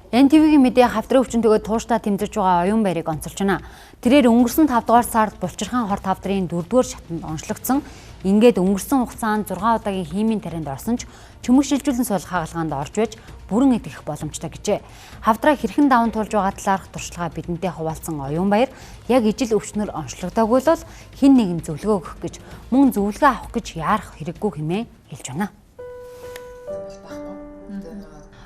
НТВ-ийн мэдээ хавдрын өвчнөдөө тууштай тэмцэж байгаа оюун баярыг онцолж байна. Тэрээр өнгөрсөн 5 дугаар сард Булчирхан хор тавдрын 4-р шатанд онцлогдсон. Ингээд өнгөрсөн хугацаанд 6 удаагийн химийн тарианд орсон ч чөмөг шилжүүлэн суулгах хагалгаанд орж байж бүрэн итгэх боломжтой гэжээ. Хавдраа хэрхэн даван туулж байгаа талаарх туршлагаа бидэнтэй хуваалцсан оюун баяр яг ижил өвчнөр онцлогдоогүй л бол хэн нэгэн зөвлөгөө өгөх гэж мөн зөвлөгөө авах гэж яарах хэрэггүй хэмээн хэлж байна.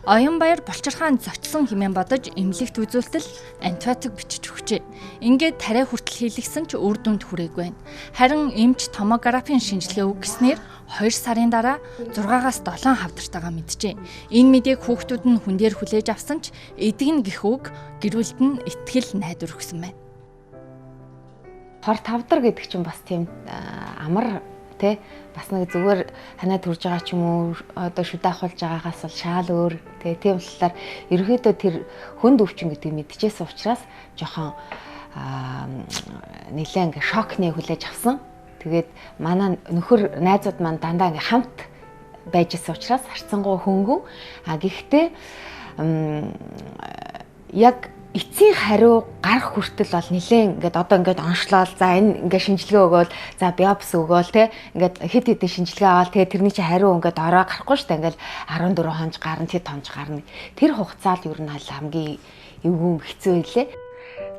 Оюун баяр Булчирхан зочсон хэмээн бодож эмнэлэгт үзүүлтэл антибиотик бичиж өгчээ. Ингээд тариа хүртэл хийлгсэн ч үр дүнд хүрээгүй байна. Харин эмч томографийн шинжилгээ өгснээр 2 сарын дараа 6-аас 7 хавдартайгаа мэджээ. Энэ мэдээг хүүхдүүд нь хүн дээр хүлээж авсан ч эдгэн гэх үг гэр бүлд нь итгэл найдвар өгсөн байна. Хор тавдар гэдэг чинь бас тийм амар тэ бас нэг зүгээр ханаа төрж байгаа ч юм уу одоо шүдэ ахуулж байгаагаас бол шаал өөр тэ тийм болохоор ерөнхийдөө тэр хүнд өвчин гэдгийг мэдчихсэн учраас жоохон нэлээ ингээ шокны хүлээж авсан. Тэгээд манай нөхөр найзууд маань дандаа ингээ хамт байж исэн учраас харцангуй хөнгөн. А гэхдээ яг эцсийн хариу гарах хүртэл бол нэлээд ингээд одоо ингээд онцлол за энэ ингээд шинжилгээ өгөөл за биопс өгөөл те ингээд хэд хэдэн шинжилгээ аваад те тэрний чи хариу ингээд ороо гарахгүй шүү дээ ингээд 14 хоног гарна тэд хоног гарна тэр хугацаанд ер нь хамгийн эвгүй хэцүү байлээ.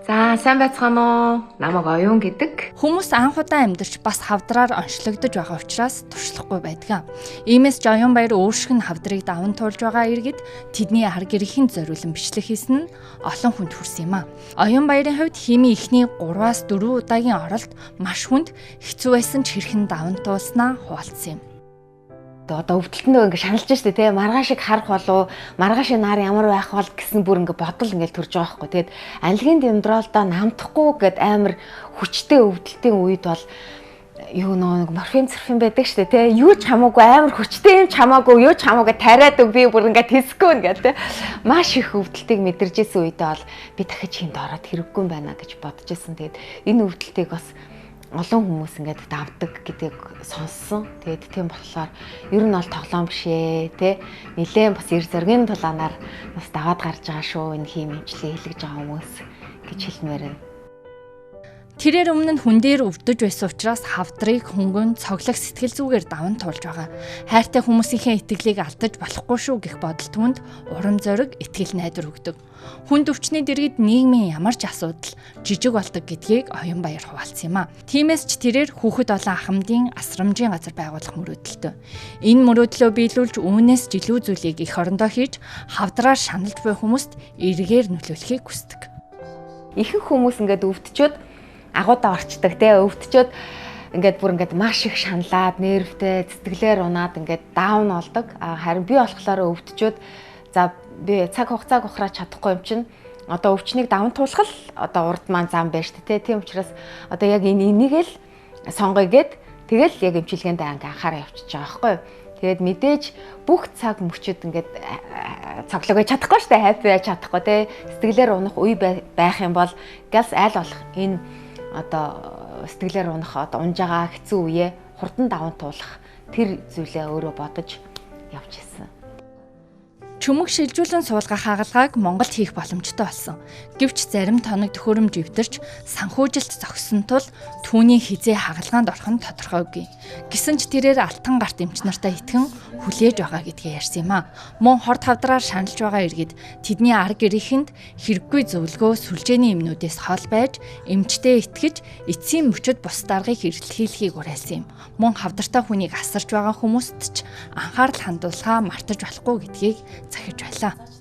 За сайн байцгаана уу? Намайг Оюун гэдэг. Хүмүүс анх удаа амьдарч бас хавдраар онцлогдож байгаа учраас туршлахгүй байдаг. Иймээс ч Оюун баяр өөршиг нь хавдрыг даван туулж байгаа иргэд тэдний ар гэрийн зориулан бичлэг хийсэн нь олон хүнд хүрсэн юм а. Оюун баярын хувьд химийн эхний 3-аас 4 удаагийн оролт маш хүнд хэцүү байсан ч хэрхэн даван туулснаа хуваалцсан юм. Одоо өвдөлтөндөө ингээ шаналж штэ тий маргааш шиг харах болов маргааш нар ямар байх бол гэсэн бүр ингээ бодол ингээ төрж байгаа байхгүй. Тэгээд анилгийн демдроолдоо намтахгүй гэд амар хүчтэй өвдөлтийн үед бол юу нэг морфин цэрфин байдаг штэ тий юу ч хамаагүй амар хүчтэй юм ч хамаагүй юу ч хамаагүй тариад өг би бүр ингээ тэсгүй нэ тий маш их өвдөлтийг мэдэрч исэн үедээ бол би дахиж хинт ороод хэрэггүй юм байна гэж бодож исэн. Тэгээд энэ өвдөлтийг бас олон хүмүүс ингээд давдаг гэдгийг сонссон. Тэгээд тийм болохоор ер нь бол тоглоом биш ээ, тэ. Нилээн бас эр зоригийн тулаанаар бас даваад гарч байгаа шүү энэ хийм эмчилгээ хийлгэж байгаа хүмүүс гэж хэлмээр байна. Тэрээр өмнө нь хүн дээр өвдөж байсан учраас хавдрыг хөнгөн цоглох сэтгэл зүгээр даван туулж байгаа. Хайртай хүмүүсийнхээ итгэлийг алдаж болохгүй шүү гэх бодол түүнд урам зориг, итгэл найдвар өгдөг. Хүнд өвчний дэргэд нийгмийн ямар ч асуудал жижиг болдог гэдгийг Оюун баяр хуваалцсан юм а. Тиймээс ч тэрээр хүүхэд олон ахмадын асрамжийн газар байгуулах мөрөөдөлтөй. Энэ мөрөөдлөө биелүүлж үүнээс ч илүү зүйлийг эх орондоо хийж хавдраар шаналж буй хүмүүст эргээр нөлөөлөхийг хүсдэг. Ихэнх хүмүүс ингээд өвдчөөд агуудаа орчдөг те өвдчөөд ингээд бүр ингээд маш их шаналаад нервтэй сэтгэлээр унаад ингээд даун болдог. Харин би болохоор өвдчөөд за би цаг хугацааг ухраад чадахгүй юм чинь одоо өвчнийг даван туулах л одоо урд маань зам байна шүү дээ те. Тийм учраас одоо яг энэ энийг л сонгоё гэд тэгэл яг эмчилгээндээ ингээд анхаараа явчихж байгаа байхгүй юу. Тэгээд мэдээж бүх цаг мөчөд ингээд цоглогоо чадахгүй шүү дээ, хайп байж чадахгүй те. Сэтгэлээр унах үе байх юм бол галс айл болох энэ одоо сэтгэлээр унах одоо унж байгаа хэцүү үеэ хурдан даван туулах тэр зүйлээ өөрөө бодож явж ирсэн. Чөмөг шилжүүлэн суулгах хагалгааг Монголд хийх боломжтой болсон. Гэвч зарим тоног төхөөрөмж эвдэрч санхүүжилт зогссон тул түүний хизээ хагалгаанд орох нь тодорхойгүй. Гэсэн ч тэрээр алтан гарт эмч нартай итгэн хүлээж байгаа гэдгээ ярьсан юм а. Мөн хор тавдраар шаналж байгаа иргэд тэдний ар гэрийнхэнд хэрэггүй зөвлөгөө сүлжээний эмнүүдээс хол байж эмчтэй итгэж эцсийн мөчөд бус даргыг эрэлхийлэхийг уриалсан юм. Мөн хавдартай хүнийг асарч байгаа хүмүүст ч анхаарал хандуулахаа мартаж болохгүй гэдгийг захиж байлаа.